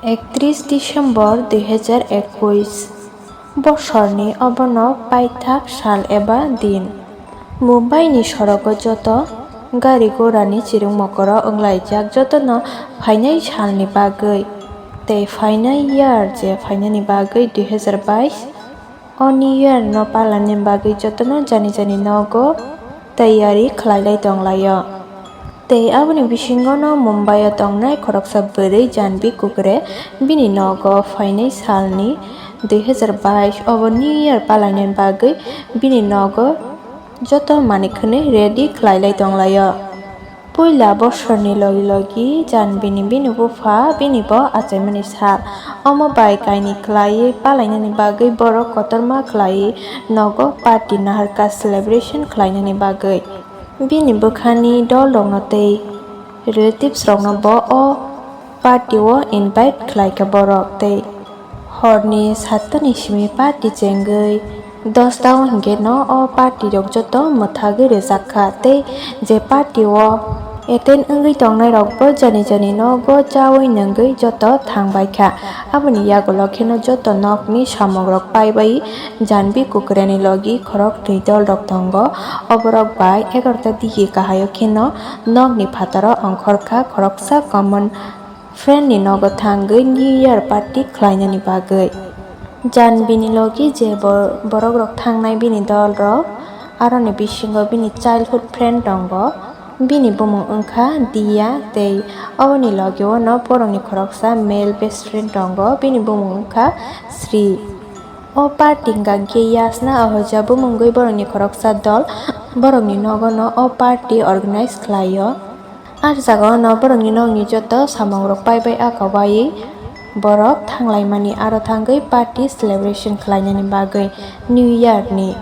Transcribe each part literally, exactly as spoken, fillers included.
Ektris December dui hazar ekush bosorni obono paithak sal eba din. Mumbaini sorogo joto gari gorani chirung mokoro wnglaijak jotono phainai salni bagwi tei phainai year je phainani bagwi dui hazar bais. O New Year no palani bagwi jotono jani jani nogo tayari khlailai tonglaio. Tei aboni bisingo no Mumbai o tongnai khoroksa bwrwi Janvi Kukre bini nogo phainai salni dui hazar bais obo New Year palani bagwi bini nogo joto manwi khwnwi ready khlailai tonglaio. Puila bosorni logi logi Janvini bini bupha bini bo achaimani sal. Omo bai kainwi khlaiwi palainani bagwi borok kotorma khlaiwi nogo party naharkha celebration khlainani bagwi. Bini bwkhani dolrokno tei relatives rokno bo o party o invite khlaikha borok tei horni sattani simi party chengwi dosta o hinkhe no o party rok joto mwthagwi rwjak kha tei je party o attend wngwi tongnai rok bo jani jani nogo chawi nungwi joto thangbai kha. Aboni yagulo kheno joto nokni samung rok paibai Janvi Kukreni logi khorok twi dol rok tongo. Oborok bai egarota digi kahai o kheno nokni phataro ongkhor kha khoroksa common friend ni nogo thangwi New Year party khlainani bagwi. Janvini logi je bo-, borok rok thangnai bini dol rok, aroni bisingo bini childhood friend tongo, bini bumung wngkha Diya tei oboni logi o no borokni khoroksa male best friend tongo, bini bumung wngkha Sri. O party hwnkha khe Yasna Ahoja bumungwi borokni khoroksa dol, borokni nogo no o party organize khlaio. A jaga o no borokni nokni joto samung rok paibai aka waiwi borok thanglaimani aro thangwi party celebration khlainani bagwi New Year ni.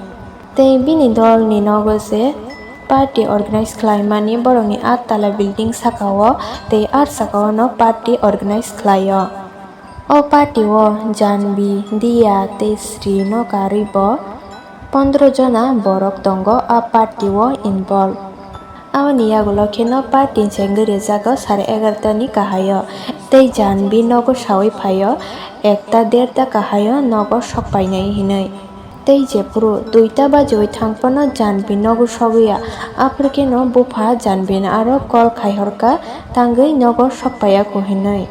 Tei bini dol ni nogo se party organize khlaimani borokni aa tala building saka o tei aa saka o no party organize khlaio. O party o Janvi, Diya tei Sri no karwi bo pondro jona borok tongo a party o involve. Aboni yagulo kheno party chengwi rwjago sare egarota ni kahai o tei Janvi nogo sawi phaio ekta derta kahai o nogo sok painai hinwi. Tei jephuru duita bajiwi thang phano Janvi nogo sogwi ya, aphuru kheno bupha Janvi no aro call khai horkha tangwi nogo sok paiya kho hinwi.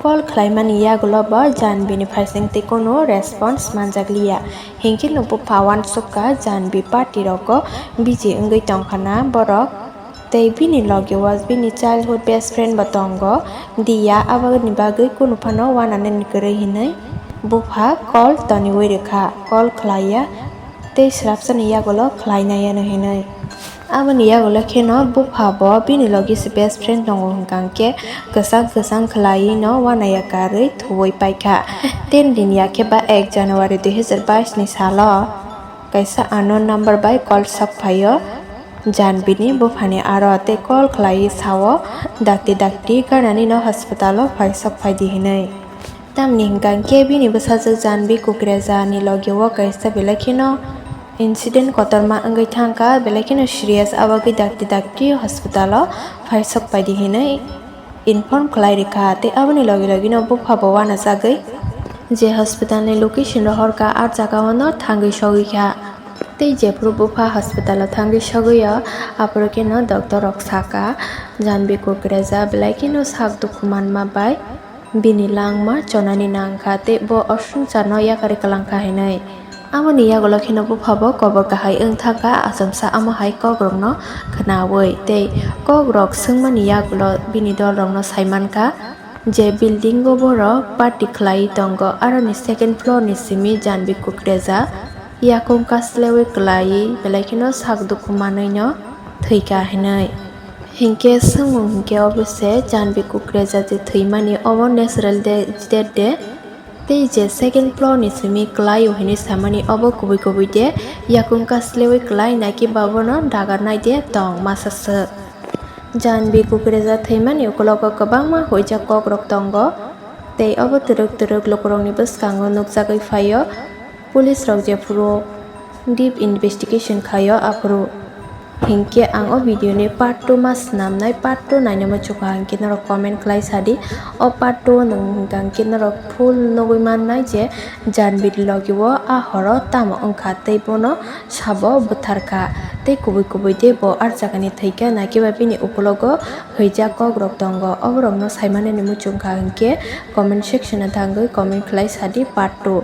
Call khlaimani yagulo bo Janvini phaising tei kunu response manjakliya. Hinkhe no bupha uansukha Janvi party rogo busy wngwi tongkhana borok. Tei bini logi o bini childhood best friend bo tongo, Diya, aboni bagwi kunu phano uananani kwrwi hinwi bupha call toniwi rwkha, call khlaiya. Tei swrapsani yagulo khlainai ano hinwi. Aboni yagulo kheno bupha bo bini logi se best friend tongo hwnkha khe kwchang kwchang khlaiwi no uanaiya karwi thuwi paikha. Tin din ya khe ba ek January dui hazar bais ni salo kaisa unknown number bai call sok phaio Janvini buphani aro tei call khlaiwi sao dakti dakti ganani no hospital o phai sok phaidi hinwi. Tamni hwnkha khe bini bwsajwk Janvi Kukreja ni logi o kaisa belai kheno incident kotorma wngwi thangkha, belai kheno serious, abagwi dakti dakti hospital o phai sok paidi hinwi inform khlai rikha, tei aboni logi logi no bupha bo uanajagwi je hospital ni location rohorkha, a jaga o no thangwi sogwi kha. Tei jephuru bupha hospital o thangwi sogwi o, aphuru kheno doctor rok sakha, Janvi Kukreja belai kheno sak dukhu manma bai. Bini langma chonani nangkha tei bo o swngcharno yakarwi kwlangkha hinwi. Aboni yagulo kheno bupha bo kobor kahai wng thangkha, achomsa amo hai kokrokno khnaui tei kokrok swngmani yagulo bini dolrokno saimankha je building o borok party khlaiwi tongo, aroni second floor ni simi Janvi Kukreja yakung kasleui kwlaiwi belai kheno sak dukhu manwino thwikha hinwi. Hinkhe swngmung hinkhe obo se Janvi Kukreja je thwimani obo natural de-, death de tei je second floor ni simi kwlaio hinwi samani obo kubui kubui de yakung kasleui kwlai naki ba bono dagarnai de tong masa swk. Janvi Kukreja thwimani ukologo kwbangma huijak kokrok tongo tei obo twrwk twrwk lukurokni bwskango nukjagwi phaio. Police rok jephuru deep investigation khaio aphuru Hinkhe ang o video ni part two ma swnamnai, part two naina muchungkha hinkhe norok comment khlai sadi. O part two o nwng hwnkha hinkhe norok full nugwi mannai je Janbir logi o a horo tamo wngkha tei bono sabo bwtharkha tei kubui kubui de bo ar jagani thwikha, naikhe ba bini ukulogo hwijak kokrok tongo. Oborokno saimanani muchungkha hinkhe comment section o thangwi comment khlai sadi part two.